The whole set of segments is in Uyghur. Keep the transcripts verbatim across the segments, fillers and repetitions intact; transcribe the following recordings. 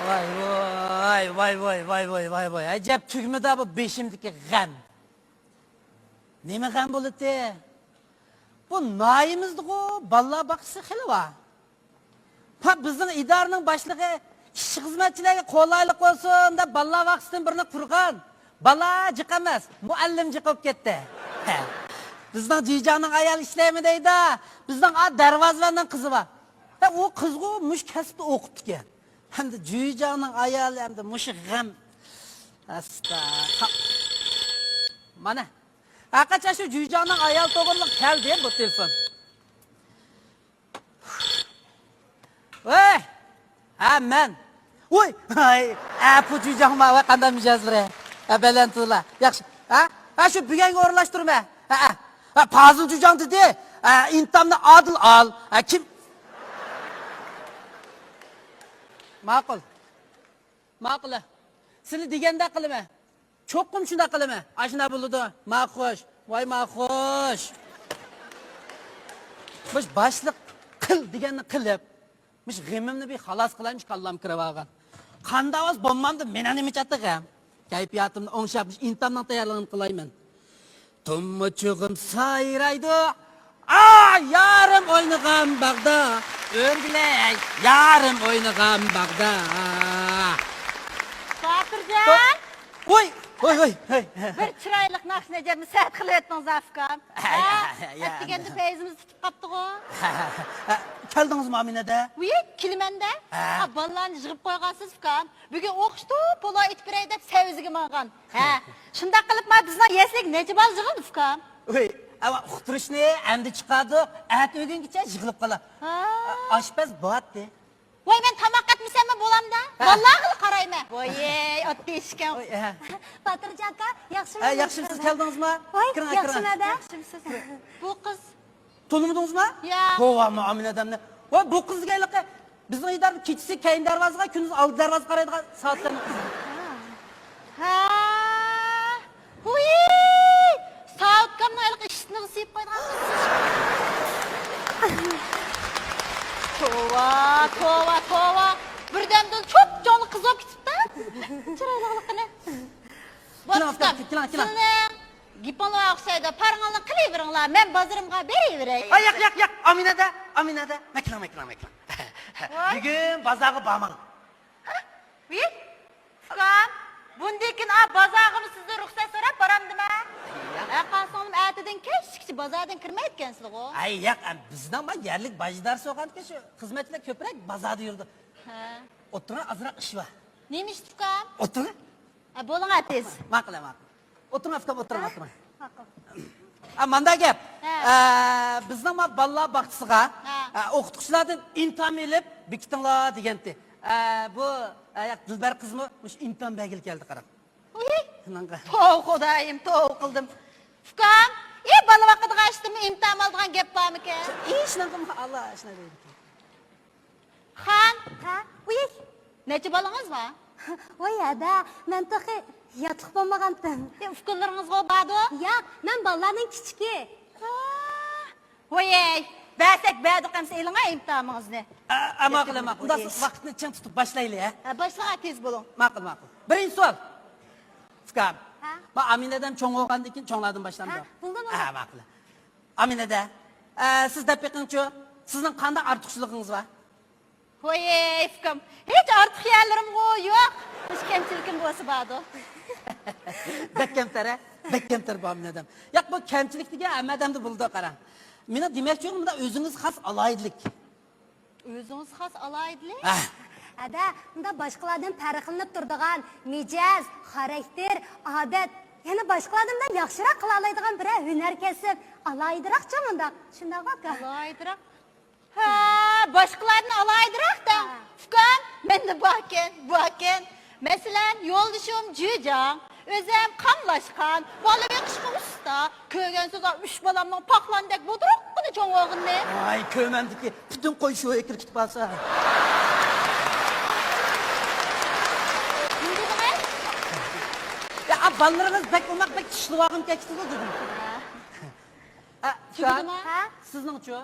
ۋاي، ۋاي، ۋاي، ۋاي، ۋاي، ۋاي، ۋاي، ۋاي. ئەجەب تۈگمىدە بۇ بېشىمدىكى غەم. نېمە غەم بولىتى؟ بۇ ناھىيىمىزدىغۇ بالىلار باغچىسى خېلى بار. پا، بىزنىڭ ئىدارىنىڭ باشلىقى ئىشچى-خىزمەتچىلەرگە قولايلىق بولسۇن دەپ بالىلار باغچىسىدىن بىرنى قۇرغان. بالا جىق ئەمەس، مۇئەللىم جىق بولۇپ كەتتى. بىزنىڭ جۈيجاڭنىڭ ئايالى ئىشلەيمەن دەيدۇ. بىزنىڭ ئا دەرۋازىۋەننىڭ قىزى بار. ھە، ئۇ قىزغۇ مۇشۇ كەسىپتە ئوقۇپتىكەن. ھەمدە جۈيجاڭنىڭ ئايالى ھەمدە مۇشۇ غەم. ئاستا. مانا. ھەقىقەتەن شۇ جۈيجاڭنىڭ ئايالى توغرىلىق كەلدى بۇ تېلېفون. ۋەي! ھە، مەن. ۋوي! ھاي، ئە، پۇ جۈيجاڭما، ۋە قانداق مىجەزلىرى؟ ھە، بەلەنتۇلا. ياخشى. ھە؟ ھە، شۇ بۈگۈنگە ئورۇنلاشتۇرما. ھە، ھە. ھە، پازىل جۈيجاڭ دېدى. ھە، ئىمتىھاننى ئادىل ئال. ھە، كىم؟ ماقۇل. ماقۇل. سىلى دېگەندەك قىلىمەن. چوقۇم شۇنداق قىلىمەن. ئاشۇنداق بولىدۇ. ماخۇش. ۋاي ماخۇش. مۇش باشلىق قىل دېگەننى قىلىپ، مۇش غېمىمنى بىر خالاس قىلاي، مۇش كاللام كىرىۋالغان. قانداق ئاۋاز بولمامدۇ، مېنىڭ نېمە چاتتى غەم؟ كەيپىياتىمنى ئوڭشاپ، مۇش ئىمتىھاننىڭ تەييارلىقىنى قىلايمەن. تۇممۇچۇغۇم سايرايدۇ، ئا، يارىم ئوينىغان باغدا، ئۆرگىلەي، يارىم ئوينىغان باغدا. باتۇرجان! ۋوي، ۋوي، ۋوي، ۋوي. بىر چىرايلىق ناخشىنى ئەجەب مۇسەت قىلىۋەتتىڭىز، ئۇكام. ھە، ھە، ھە، ھە. ئەتىگەندە پەيزىمىز تۇتۇپ قاپتىغۇ. ھە، ھە، ھە. كەلدىڭىزمۇ، ئامىنەدە؟ ۋىي، كېلىمەندە. ھە. ھە، بالىلارنى يىغىپ قويغانسىز، ئۇكام. بۈگۈن ئوقۇش توپىلا ئۆتۈپ بېرەي دەپ سەۋزىگە ماڭغان. ھە، شۇنداق قىلىپ ما بىزنىڭ يەسلىگە نەچچە بالا يىغىلدى، ئۇكام؟ ۋىي، ئەۋە ئۇقتۇرۇشنى ئەمدى چىقاردۇق، ئەتە ئۆگۈنگىچە يىغىلىپ قالا. ھە. ئاشپەز باتتى. ۋاي، مەن تاماق ئەتمىسەممۇ بولامدا؟ ھە. بالىلارغىلا قارايمەن. ۋاي، ئاددىي ئىشكەن. ۋاي، ھە. باتۇرجان ئاكا، ياخشىمۇ؟ ھە، ياخشىمسىز، كەلدىڭىزما؟ ۋاي، كىرىڭ، كىرىڭ. ياخشىمەن-دە. ياخشىمسىز؟ بۇ قىز. تونۇمىدىڭىزما؟ ياق. توۋا، مۇئامىنە ئادەمنى. ۋاي، بۇ قىز دېگەنلىكى بىزنىڭ ئىدارىدە كېچىسى كەينى دەرۋازىغا، كۈندۈزى ئالدى دەرۋازىغا قارايدىغان سائەتلەرنىڭ قىزى. ھە. ھۇي! ساۋۇت ئۇكامنىڭ ھېلىقى ئىشتىنىغا سىيىپ قويىدىغان قىز. توۋا، توۋا، توۋا. بىردەمدىن چوپ-چوڭلۇق قىز بولۇپ كېتىپتۇ. چىرايلىقلىقىنى. كېلىڭ، بوپتۇ، ئۇكام، كېلىڭ، كېلىڭ. سىزنىڭ گېپىڭلار ئوخشايدۇ. پارىڭىزنى قىلىۋېرىڭلار، مەن بازىرىمغا بېرىۋېرەي. ئاي، ياق، ياق، ياق، ئامىنەدە، ئامىنەدە. مەكىلىڭ، مەكىلىڭ، مەكىلىڭ. ۋاي. بۈگۈن بازارغا بارماڭ. ھە؟ ۋىي، ئۇكام، بۇندىن كېيىن ئا بازارغىمۇ سىزدىن رۇخسەت سوراپ بارامدىمەن؟ ياق. ھە، قارىساڭلار ئەتىدىن كەچكىچە بازاردىن كىرمەيدىكەنسىزغۇ؟ ئاي، ياق، ئەم، بىزنىڭ ما يەرلىك باجدار سوغانكى شۇ خىزمەتچىلەر كۆپرەك بازاردا يۈرىدۇ. ھە. ئولتۇرۇڭ، ئازراق ئىش بار. نېمە ئىش، ئۇكام؟ ئولتۇرۇڭ. ھە، بولۇڭ، تېز. ماقۇل، ماقۇل. ئولتۇرۇڭ، ئۇكام، ئولتۇرۇڭ، ھە؟ ئولتۇرۇڭ. ماقۇل. ئا، مانداق گەپ. ھە. ئە، بىزنىڭ ما بالىلار باغچىسىغا، ھە. ئە، ئوقۇتقۇچىلاردىن ئىمتىھان ئېلىپ بېكىتىڭلار دېگەنتى. ئە، بۇ، ئە، ياق، دىلبەر قىزمۇ مۇشۇ ئىمتىھان بەرگىلى كەلدى، قاراڭ. ۋىي. توۋا، خۇدايىم، توۋا قىلدىم. ئۇكام، ئى، بالا باقىدىغان ئىشتىمۇ ئىمتىھان ئالىدىغان گەپ بارمىكەن؟ ئىشنىڭ قىلما، ئاللا ئىشنى دەيدىكەن. خان. ھە؟ ۋىي. نەچچە بالىڭىز بار؟ ۋاي ھەدە، مەن تېخى ياتلىق بولمىغانتىم. ئە، ئۇكىلىرىڭىزغۇ باردۇ؟ ياق، مەن بالىلارنىڭ كىچىكى. ۋاي، بەرسەك بەردۇق، ئەمسە ئېلىڭا ئىمتىھانىڭىزنى. ئە، ئە، ماقۇل، ماقۇل. ئۇنداق ۋاقىتنى چىڭ تۇتۇپ باشلايلى، ھە؟ ھە، باشلاڭ، تېز بولۇڭ. ماقۇل، ماقۇل. بىرىنچى سوئال. ئۇكام. ھە؟ ما ئامىنە ئادەم چوڭ بولغاندىن كېيىن چوڭلاردىن باشلامدۇ؟ ھە، بولدى، بولدى. ھە، ماقۇل. ئامىنە ئادە، ئە، سىز دەپ بېقىڭچۇ، سىزنىڭ قانداق ئارتۇقچىلىقىڭىز بار؟ ۋاي، ئۇكام، ھېچ ئارتۇق يەرلىرىمغۇ يوق. مۇشۇ كەمچىلىكىم بولسا باردۇ. بەك كەمتەر، ھە؟ بەك كەمتەر بۇ ئامىنە ئادەم. ياق، بۇ كەمچىلىك دېگەن ھەممە ئادەمدە بولىدۇ، قاراڭ. مېنىڭ دېمەكچى بولغىنىم مۇنداق ئۆزىڭىز خاس ئالاھىدىلىك. ئۆزىڭىز خاس ئالاھىدىلىك؟ ھە. ھەدە، مۇنداق باشقىلاردىن پەرقلىنىپ تۇرىدىغان مىجەز، خاراكتېر، ئادەت، يەنە باشقىلاردىن مۇنداق ياخشىراق قىلالايدىغان بىرەر ھۈنەر كەسىپ، ئالاھىدىراقچۇ مۇنداق، شۇنداقمۇ ئۇكا؟ ئالاھىدىراق؟ ھە، باشقىلاردىن ئالاھىدىراق دەڭ. ھە. ئۇكام، مەندە باركەن، باركەن. مەسىلەن، يولدىشىم جۈجاڭ، ئۆزەم قاملاشقان، بالا بېقىشقا ئۇستا. كۆرگەنسىز، ئۈچ بالامنىڭ پاقلاندەك بۇدرۇققىدە چوڭ بولغىنىنى. ۋاي، كۆرمەمدىكى پۈتۈن قوي شۇ ئېكىل كېتىپ قالسا. نېمە دېدىڭىز؟ يا، ئا، بالىلىرىڭىز بەك ئوماق، بەك چىشلىۋالغۇم كەتتىغۇ دېدىم. ھە. ئا، تۈگىدىما؟ ھە؟ سىزنىڭچۇ؟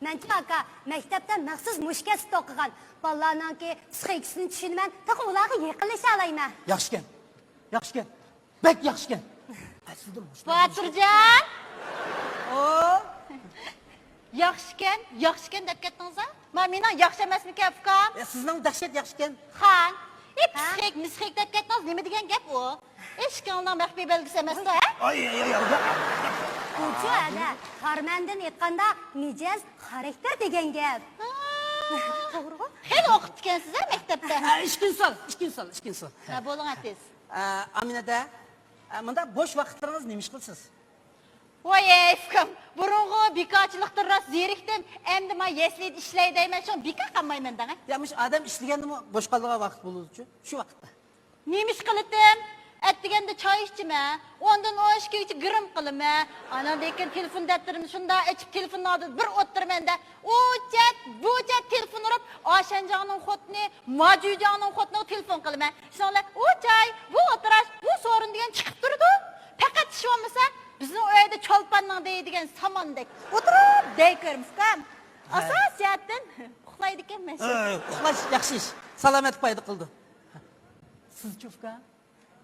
مەنچۇ ئاكا، مەكتەپتە مەخسۇس مۇشۇ كەسىپتە ئوقۇغان. بالىلارنىڭكى پسىخىكىسىنى چۈشىنىمەن، تېخى ئۇلارغا يېقىنلىشالايمەن. ياخشىكەن، ياخشىكەن، بەك ياخشىكەن. ئەسلىدە مۇشۇنداق باتۇرجان! ئو! ياخشىكەن، ياخشىكەن دەپ كەتتىڭىز-ھە؟ ما مېنىڭ ياخشى ئەمەسمىكەن، ئۇكام؟ ئە، سىزنىڭ دەھشەت ياخشىكەن. خان، ئى، ھە؟ پسىخىك، مىسخىك دەپ كەتتىڭىز، نېمە دېگەن گەپ ئۇ؟ ئىشىكىڭنىڭ مەخپىي بەلگىسى ئەمەستۇ، ھە؟ ئاي، ئاي، ئاي، ئاي، ئاي. بۇچۇ ھەدە، خارمەندىن ئېيتقاندا، مىجەز، خاراكتېر دېگەن گەپ. ھا. توغرىغۇ؟ خېلى ئوقۇپتىكەنسىز-ھە مەكتەپتە. ئە، ئىككىنچى سوئال، ئىككىنچى سوئال، ئىككىنچى سوئال. ھە، بولۇڭ، ئەتىس. ئە، ئامىنەدە، ئە، مۇنداق بوش ۋاقىتلىرىڭىز نېمە ئىش قىلىسىز؟ ۋاي، ئەي، ئۇكام، بۇرۇنغۇ بىكارچىلىقتىن راست زېرىكتىم. ئەمدى ما يەسلىدە ئىشلەي دەيمەن، شۇڭا بىكار قالمايمەن دەڭە. يا، مۇشۇ ئادەم ئىشلىگەندىمۇ بوش قالىدىغان ۋاقىت بولىدۇچۇ، شۇ ۋاقىتتا. نېمە ئىش قىلىتىم؟ ئەتىگەندە چاي ئىچىمەن، ئوندىن ئون ئىككىگىچە گىرىم قىلىمەن. ئاناندىن كېيىن تېلېفون دەپتىرىمنى شۇنداق ئېچىپ، تېلېفوننىڭ ئالدىدا بىر ئولتۇرىمەن-دە، ئۇ چەت، بۇ چەت تېلېفون ئۇرۇپ، ئاشەنجاڭنىڭ خوتۇنى، ماجۈجاڭنىڭ خوتۇنىغا تېلېفون قىلىمەن. شۇنىڭ بىلەن ئۇ چاي، بۇ ئولتۇراش، بۇ سورۇن دېگەن چىقىپ تۇرىدۇ. پەقەت ئىش بولمىسا، بىزنىڭ ئۆيدە چولپاننىڭ دېيى دېگەن ساماندەك ئولتۇرۇپ دەي كۆرمىسىكەن. ھە. ئاساسىي جەھەتتىن ئۇخلايدىكەنمەن. ئە، ئۇخلاش ياخشى ئىش. سالامەتلىك پايدا قىلىدۇ. سىزچۇ، ئۇكا؟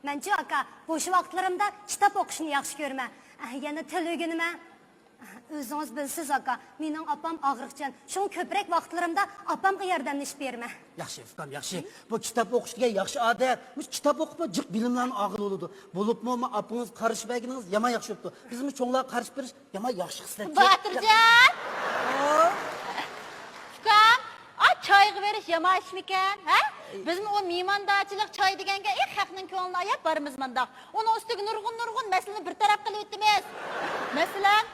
مەنچۇ ئاكا، بوش ۋاقىتلىرىمدا كىتاب ئوقۇشنى ياخشى كۆرىمەن. ئە، يەنە تىل ئۆگىنىمەن. ئۆزىڭىز بىلىسىز ئاكا، مېنىڭ ئاپام ئاغرىقچان، شۇڭا كۆپرەك ۋاقىتلىرىمدا ئاپامغا ياردەملىشىپ بېرىمەن. ياخشى، ئۇكام، ياخشى. بۇ كىتاب ئوقۇش دېگەن ياخشى ئادەت. مۇشۇ كىتاب ئوقۇپمۇ جىق بىلىملەرنى ئالغىلى بولىدۇ. بولۇپمۇ ما ئاپىڭىز قارىشىپ بەرگىنىڭىز يامان ياخشى بوپتۇ. بىزمۇ چوڭلارغا قارىشىپ بېرىش يامان ياخشى خىسلەت. باتۇرجان! ئۇكام، ئا، چايغا بېرىش يامان ئىشمىكەن، ھە؟ بىزمۇ ئۇ مېھماندارچىلىق چاي دېگەنگە، ئى، خەقنىڭ كۆڭلىنى ئاياپ بارىمىز مانداق. ئۇنىڭ ئۈستىگە نۇرغۇن، نۇرغۇن مەسىلىنى بىر تەرەپ قىلىۋېتىمىز. مەسىلەن،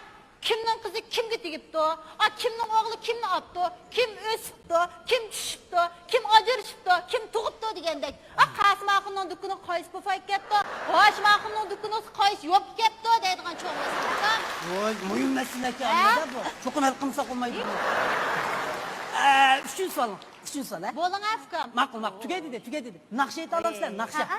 كىمنىڭ قىزى كىمگە تېگىپتۇ؟ ئا، كىمنىڭ ئوغلى كىمنى ئاپتۇ؟ كىم ئۆسۈپتۇ؟ كىم چۈشۈپتۇ؟ كىم ئاجرىشىپتۇ؟ كىم تۇغۇپتۇ دېگەندەك. ئا، قاسىم ئاخۇننىڭ دۇكىنىغا قايسى پوپايكا كەپتۇ؟ ھاشىم ئاخۇننىڭ دۇكىنىغا قايسى يوپكا كەپتۇ دەيدىغان چوڭ مەسىلە. ۋاي، مۇھىم مەسىلە ئىكەن ھە؟ بۇ. چوقۇم ھەل قىلمىساق بولمايدۇ. ئە، ئۈچىنچى سوئال، ئۈچىنچى سوئال، ھە؟ بولدىڭ، ئۇكام. ماقۇل، ماقۇل. تۈگەي دېدى، تۈگەي دېدى. ناخشا ئېيتالامسىلەر، ناخشا. ھە، ھە.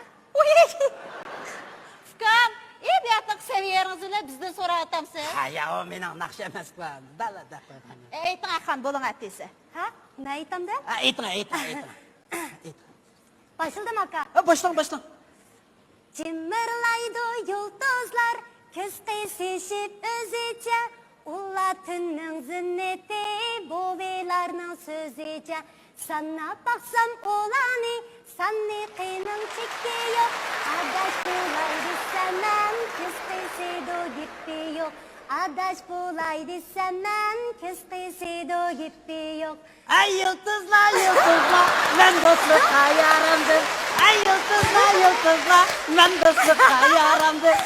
ئۇكام، ئى، بۇ ياقتىكى سەۋىيەڭىز بىلەن بىزدىن سوراۋاتامسىز؟ ھە، ياۋ، مېنىڭ ناخشا ئەمەسقۇ. دەپ قويغان. ئېيتىڭ، ئاخان، بولۇڭ ئەتىسى. ھە؟ مەن ئېيتامدۇ؟ ھە، ئېيتىڭ، ئېيتىڭ، ئېيتىڭ. ئېيتىڭ. باشلىدىم، ئاكا. ھە، باشلاڭ، باشلاڭ. جىمىرلايدۇ يۇلتۇزلار، كۆز قىسىشىپ ئۆزىچە. ئۇلار تۈننىڭ زىننىتى، بوۋىلارنىڭ سۆزىچە. ساناپ باقسام ئۇلارنى، سانلىقىنىڭ چېكى يوق. ئاداش بولاي دېسەم مەن، كۆز قىسىدۇ گېپى يوق. ئاداش بولاي دېسەم مەن، كۆز قىسىدۇ گېپى يوق. ئەي يۇلتۇزلار، يۇلتۇزلار، مەن دوستلۇققا يارامدىم. ئەي يۇلتۇزلار، يۇلتۇزلار، مەن دوستلۇققا يارامدىم.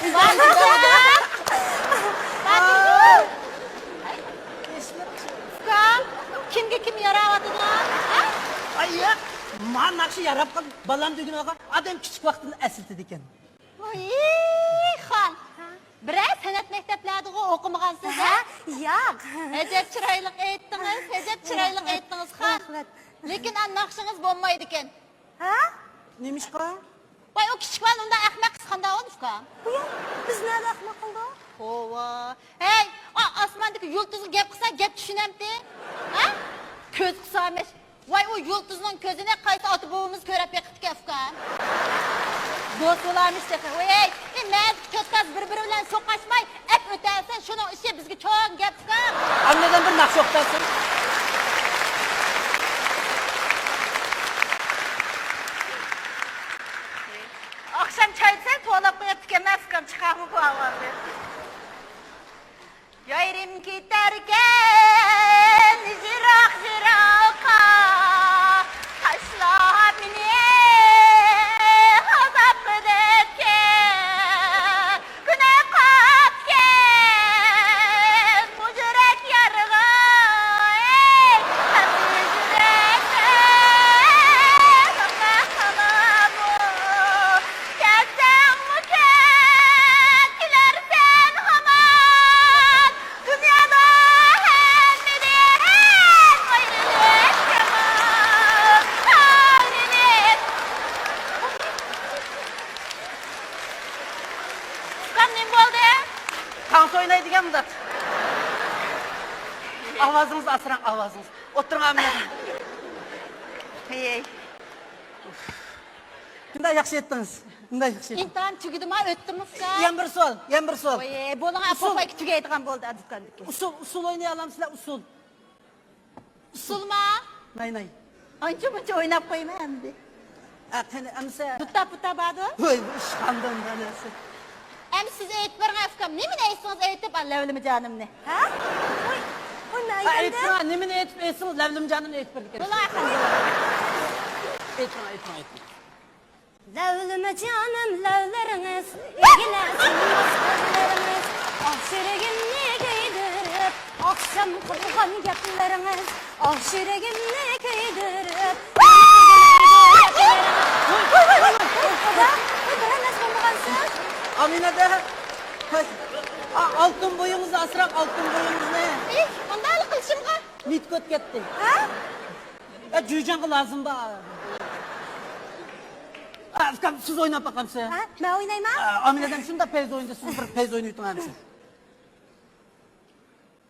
ئۇكام، كىمگە كىم ياراۋاتىدۇ؟ ھە؟ ئاي ياق، ما ناخشا ياراپ قالدى. بالام دېگىنىغا ئادەم كىچىك ۋاقتىنى ئەسلىتىدىكەن. ۋاي خان، بىرەر سەنئەت مەكتەپلەردىغۇ ئوقۇمىغانسىز ھە؟ ھە؟ ياق. ئەجەب چىرايلىق ئېيتتىڭىز، ئەجەب چىرايلىق ئېيتتىڭىز خان. رەھمەت. لېكىن ئا ناخشىڭىز بولمايدىكەن. ھە؟ نېمىشقا؟ ۋاي، ئۇ كىچىك بالا ئۇنداق ئەخمەق قىز قانداق بولىدۇ ئۇكام؟ بۇ يا، بىز نەدە ئەخمەق قىلدۇق؟ توۋا. ھەي، ئا، ئاسماندىكى يۇلتۇزغا گەپ قىلسا گەپ چۈشىنەمتى؟ ھە؟ كۆز قىسارمىش. ۋاي، ئۇ يۇلتۇزنىڭ كۆزىنى قايسى ئاتا بوۋىمىز كۆرۈپ بېقىپتىكەن ئۇكام؟ دوست بولارمىش تېخى. ۋاي، ئەي، ئى، مەدىكى تۆت تاز بىر-بىرى بىلەن سوقۇشماي ئەپ ئۆتەلىسە، شۇنىڭ ئىشى بىزگە چوڭ گەپ ئۇكام. ئاندىن بىر ناخشا ئوقۇتارسىز. ئاخشام چاي دېسەم توۋلاپ قويۇپتىكەن، مەسكەن چىقارمۇ بۇ ئاۋازنى. يايرىم كېتەركەن يىراق-يىراققا، تاشلاپ مېنى ئازاب قىلىدىكەن. كۈنى قاپكەن بۇ يۈرەك يارغا، ئەي، خەملىك يۈرەكتە ساقلاپ قالامۇ؟ كەلسەڭمۇ كەت، كېلەرسەن ھامان. دۇنيادا ھەممىدىن ئايرىلىپ ئاۋازىڭىز ئاسراڭ، ئاۋازىڭىز. ئولتۇرۇڭ، ئامىنە. ھەي. شۇنداق ياخشى ئېيتتىڭىز. شۇنداق ياخشى ئېيتتىڭىز. ئىمتىھان تۈگىدىما، ئۆتتىمۇ ئۇكا؟ يەنە بىر سوئال، يەنە بىر سوئال. ۋاي، بولۇڭ، ئۇسۇل. ئاپا ئىككى تۈگەيدىغان بولدى، دۇكاندىكى. ئۇسۇل، ئۇسۇل ئوينىيالامسىلەر، ئۇسۇل؟ ئۇسۇلما؟ ناي، ناي. ئانچە مۇنچە ئويناپ قويما ئەمدى. ئە، قېنى، ئەمسە. دۇتا پۇتا باردۇ؟ ۋاي، بۇ ئىشخانىدا ئۇنداق نەرسە. ئەمدى سىز ئېيتىپ بېرىڭ، ئۇكام. نېمىنى ئېيتسىڭىز ئېيتىپ، ئا، لەۋلىمە جانىمنى. ھە؟ ۋاي، ۋاي، مەن ئا، ئېيتىمەن. ئېيتىڭ، نېمىنى ئېيتىپ ئېيتسىڭىز، لەۋلىمە جانىمنى ئېيتىپ بېرىدىكەن. بولۇڭ، ئەپەندىم. ئېيتىڭ، ئېيتىڭ، ئېيتىڭ. لەۋلىمە جانىم لەۋلىرىڭىز، ئىگىلەسۇن مەسكەنلىرىڭىز. ئاھ، يۈرىكىمنى كۆيدۈرۈپ، ئاخشام قىلغان گەپلىرىڭىز. ئاھ، يۈرىكىمنى كۆيدۈرۈپ. ۋاي، ۋاي، ۋاي، ۋاي، ۋاي. ئامىنەدە. ھاي. ئا، ئالتۇن بويىڭىزنى ئاسراڭ، ئالتۇن بويىڭىزنى. ئېھ، مۇنداقلا قىلىشىمغا. مىتكوت كەتتى. ھە؟ ئە، جۈيجاڭغا لازىم بار. ئە، ئۇكام، سىز ئويناپ باقامسىز؟ ھە؟ مەن ئوينايمەن؟ ئە، ئامىنەدەم شۇنداق پەيز ئوينىدى، سىز بىر پەيز ئوينىۋېتىڭ ئەمىسە.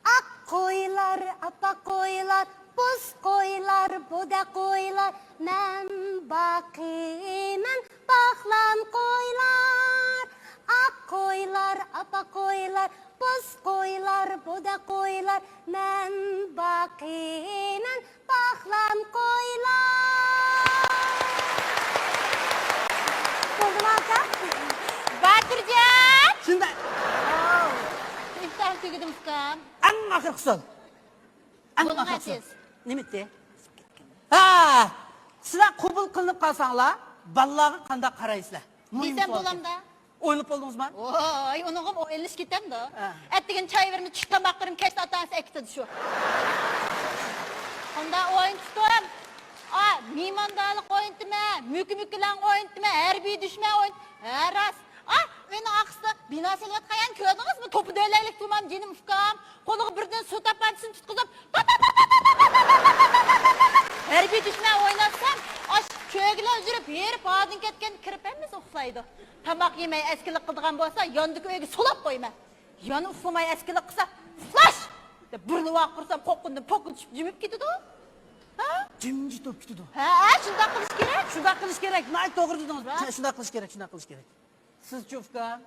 ئاق قويلار، ئاپئاق قويلار، بوز قويلار، بۇدا قويلار، مەن باقىمەن باغلام قويلار. ئاق قويلار، ئاپئاق قويلار، بوز قويلار، بۇدا قويلار، مەن باقىمەن باغلام قويلار. بولدىمۇ، ئاكا؟ باتۇرجان! شۇنداق. ئاۋۇ. ئىمتىھان تۈگىدىمۇ، ئۇكام؟ ئەڭ ئاخىرقى سوئال. ئەڭ ئاخىرقى سوئال. نېمە ئىدى؟ ھە! سىلەر قوبۇل قىلىنىپ قالساڭلار، بالىلارغا قانداق قارايسىلەر؟ مۇھىم سوئال. دېسەم بولامدا؟ ئويلاپ بولدىڭىزمۇ؟ ۋاي، ئۇنىڭغىمۇ ئويلىنىش كېتەمدۇ؟ ھە. ئەتىگەن چاي بېرىمەن، چۈش تاماق بېرىمەن، كەچتە ئاتا-ئانىسى ئەكېتىدۇ شۇ. قانداق ئوينىتىتتىم؟ ئا، مېھماندارلىق ئوينىتىمەن، مۈكۈ-مۈكۈلەڭ ئوينىتىمەن، ھەربىي دۈشمەن ئوينىتىمەن. ھە، راست. ئا، ئۇنىڭ ئارقىسىدا بىنا سېلىۋاتقان يەرنى كۆردىڭىزمۇ؟ توپا دۆلەيلىك تۇمان جېنىم ئۇكام. قولىغا بىردىن سۇ تاپانچىسىنى تۇتقۇزۇپ، ھەربىي دۈشمەن ئويناتسام، ئاش چۆگىلەر يۈرۈپ، ھېرىپ، ھادىن كەتكەندە كىرىپ ھەممىسى ئۇخلايدۇ. تاماق يېمەي ئەسكىلىك قىلىدىغان بولسا، ياندىكى ئۆيگە سولاپ قويىمەن. يەنە ئۇخلىماي ئەسكىلىك قىلسا، ئۇخلاش! دەپ بۇرنى ۋارقىرىسام، قوققىنىدىن پوققا چۈشۈپ جىمىپ كېتىدۇ. ھە؟ جىمجىت بولۇپ كېتىدۇ. ھە، ھە، شۇنداق قىلىش كېرەك. شۇنداق قىلىش كېرەك. ناھايىتى توغرا دېدىڭىز. راست. شۇنداق قىلىش كېرەك، شۇنداق قىلىش كېرەك. سىزچۇ، ئۇكام؟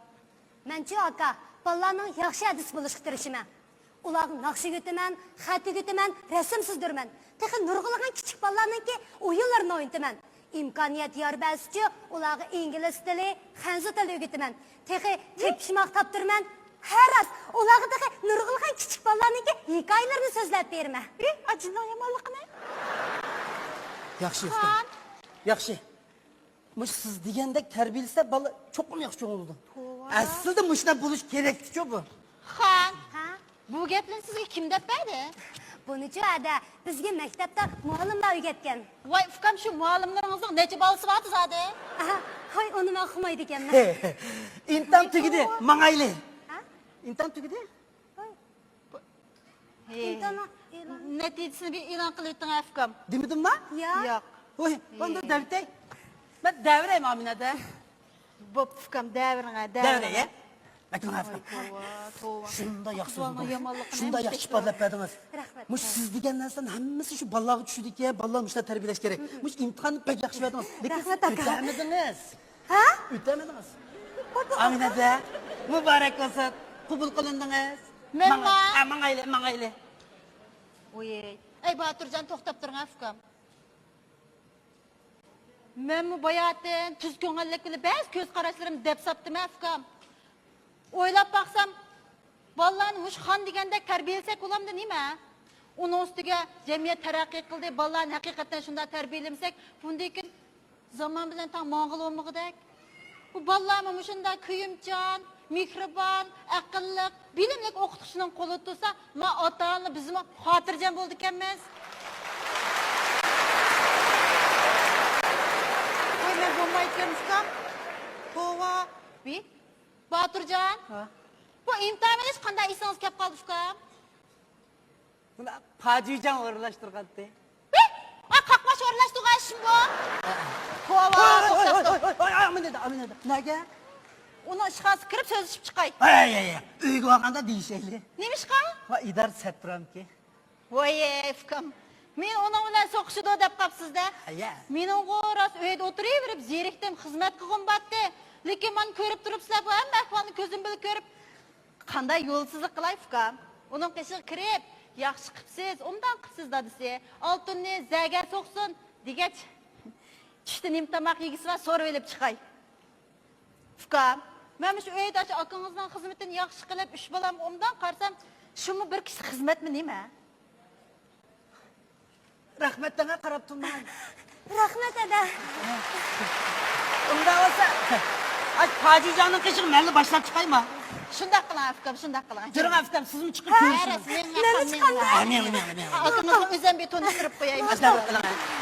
مەنچۇ، ئاكا، بالىلارنىڭ ياخشى ھەدىسى بولۇشقا تىرىشىمەن. ئۇلارغا ناخشا ئۆگىتىمەن، خەت ئۆگىتىمەن، رەسىم سىزدۇرىمەن. تېخى نۇرغۇنلىغان كىچىك بالىلارنىڭكى ئويۇنلىرىنى ئوينىتىمەن. ئىمكانىيەت يار بەرسىچۇ، ئۇلارغا ئىنگلىز تىلى، خەنزۇ تىلى ئۆگىتىمەن. تېخى تېپىشماق تاپتۇرىمەن. ھە، راست، ئۇلارغا تېخى نۇرغۇنلىغان كىچىك بالىلارنىڭكى ھېكايىلىرىنى سۆزلەپ بېرىمەن. ئى، ئاجىنىڭ يامانلىقىنى. ياخشى، ئۇكام. ياخشى. مۇشۇ سىز دېگەندەك تەربىيەلىسە، بالا چوقۇم ياخشى چوڭ بولىدۇ. توۋا. ئەسلىدە مۇشۇنداق بولۇش كېرەكتىچۇ بۇ. خان. ھە؟ بۇ گەپلەرنى سىزگە كىم دەپ بەردى؟ بۇنىچۇ ئەدە، بىزگە مەكتەپتە مۇئەللىملەر ئۆگەتكەن. ۋاي، ئۇكام، شۇ مۇئەللىملىرىڭىزنىڭ نەچچە بالىسى باردى زادى؟ ئاھا، ھاي، ئۇنى مەن ئۇقمايدىكەنمەن. ئىمتىھان تۈگىدى، ماڭايلى. ھە؟ ئىمتىھان تۈگىدى. ھاي. ھېي. ئىمتىھان ئېلان. نەتىجىسىنى بىر ئېلان قىلىۋېتىڭ، ئۇكام. دېمىدىمما؟ ياق. ياق. ۋاي، ھېي. ئاندىن دەۋېتەي. مەن دەۋرەي، ئامىنەدە. بوپتۇ، ئۇكام، دەۋرىڭە، دەۋرىڭە. دەۋرەي، يا؟ مەكرۇم ئۇكام. توۋا، توۋا. شۇنداق ياخشى سۆز قىلدىڭىز. شۇنداق ياخشى ئىپادىلەپ بەردىڭىز. رەھمەت. مۇشۇ سىز دېگەن نەرسىلەرنىڭ ھەممىسى شۇ بالىلارغا چۈشىدىكەن، بالىلارنى مۇشۇنداق تەربىيەلەش كېرەك. مۇشۇ ئىمتىھاننى بەك ياخشى بەردىڭىز. لېكىن سىز ئۆتەلمىدىڭىز. ھە؟ ئۆتەلمىدىڭىز. ئامىنەدە، مۇبارەك بولسۇن. قوبۇل قىلىندىڭىز. مەنما؟ ماڭا-، ھە، ماڭايلى، ماڭايلى. ۋوي. ئەي، باتۇرجان، توختاپ تۇرۇڭ، ئۇكام. مەنمۇ باياتىن تۈز كۆڭۈللۈك بىلەن بەزى كۆز قاراشلىرىمنى دەپ ساپتىمەن، ئۇكام. ئويلاپ باقسام، بالىلارنى مۇشۇ خان دېگەندەك تەربىيەلىسەك بولامدۇ نېمە؟ ئۇنىڭ ئۈستىگە جەمئىيەت تەرەققىي قىلدى، بالىلارنى ھەقىقەتەن شۇنداق تەربىيەلىمىسەك، بۇندىن كېيىن زامان بىلەن تەڭ ماڭغىلى بولمىغۇدەك. بۇ بالىلارمۇ مۇشۇنداق كۆيۈمچان، مېھرىبان، ئەقىللىق، بىلىملىك ئوقۇتقۇچىنىڭ قولىدا تۇرسا، مانا ئاتا-ئانىلار بىزمۇ خاتىرجەم بولىدىكەنمىز. ۋاي، مەن بولمايدىكەن، ئۇكام. توۋا. ۋىي، باتۇرجان. ھە؟ بۇ ئىمتىھان بېرىش قانداق ئېسىڭىزگە كەپ قالدى، ئۇكام؟ بۇنى پاجىجان ئورۇنلاشتۇرغانتى. ھە؟ ئا، قاقباش ئورۇنلاشتۇرغان ئىشمۇ بۇ؟ توۋا، ۋاي، ۋاي، توختاپ ۋاي، تۇر. ۋاي، ۋاي، ئامىنەدە، ئامىنەدە. نەگە؟ ئۇنىڭ ئىشخانىسىغا كىرىپ سۆزلىشىپ چىقاي. ھەي، ھەي، ھەي، ئۆيگە بارغاندا دېيىشەيلى. نېمىشقا؟ ۋاي، ئىدارە سەترامكى. ۋاي ئۇكام، مېنى ئۇنىڭ بىلەن سوقۇشىدۇ دەپ قاپسىز-دە. ھەيە. مېنىڭغۇ راست ئۆيدە ئولتۇرۇۋېرىپ زېرىكتىم، خىزمەت قىلغۇم بارتتى. لېكىن مانا كۆرۈپ تۇرۇپسىلەر، بۇ ھەممە ئەھۋالنى كۆزۈم بىلەن كۆرۈپ، قانداق يولسىزلىق قىلاي ئۇكام؟ ئۇنىڭ قېشىغا كىرىپ، ياخشى قىپسىز، ئوبدان قىپسىز دادىسى، ئالتۇننى زەگەر سوقسۇن دېگەچ، چۈشتە نېمە تاماق يېگۈسى بار سورىۋېلىپ چىقاي. ئۇكام، مەن مۇشۇ ئۆيدە ئاشۇ ئاكىڭىزنىڭ خىزمىتىنى ياخشى قىلىپ، ئۈچ بالامغا ئوبدان قارىسام، شۇمۇ بىر كىشىلىك خىزمەتمۇ نېمە؟ رەھمەت دەڭە، قاراپ تۇرماڭ. رەھمەت، ئەدە. ئۇنداق بولسا، ئاش پاجىجاننىڭ قېشىغا مەنلا باشلاپ چىقايما؟ شۇنداق قىلىڭ ئۇكام، شۇنداق قىلىڭ. يۈرۈڭ ئۇكام، سىزمۇ چىقىپ ھە، كۆرۈشۈڭ. مەنلا چىقايمۇ؟ ھە، مەن، مەن، مەن. ئاكىڭىزنىڭ ئۆزەم بىر تونۇشتۇرۇپ قويايمۇ؟ ئاشۇنداق قىلىڭ.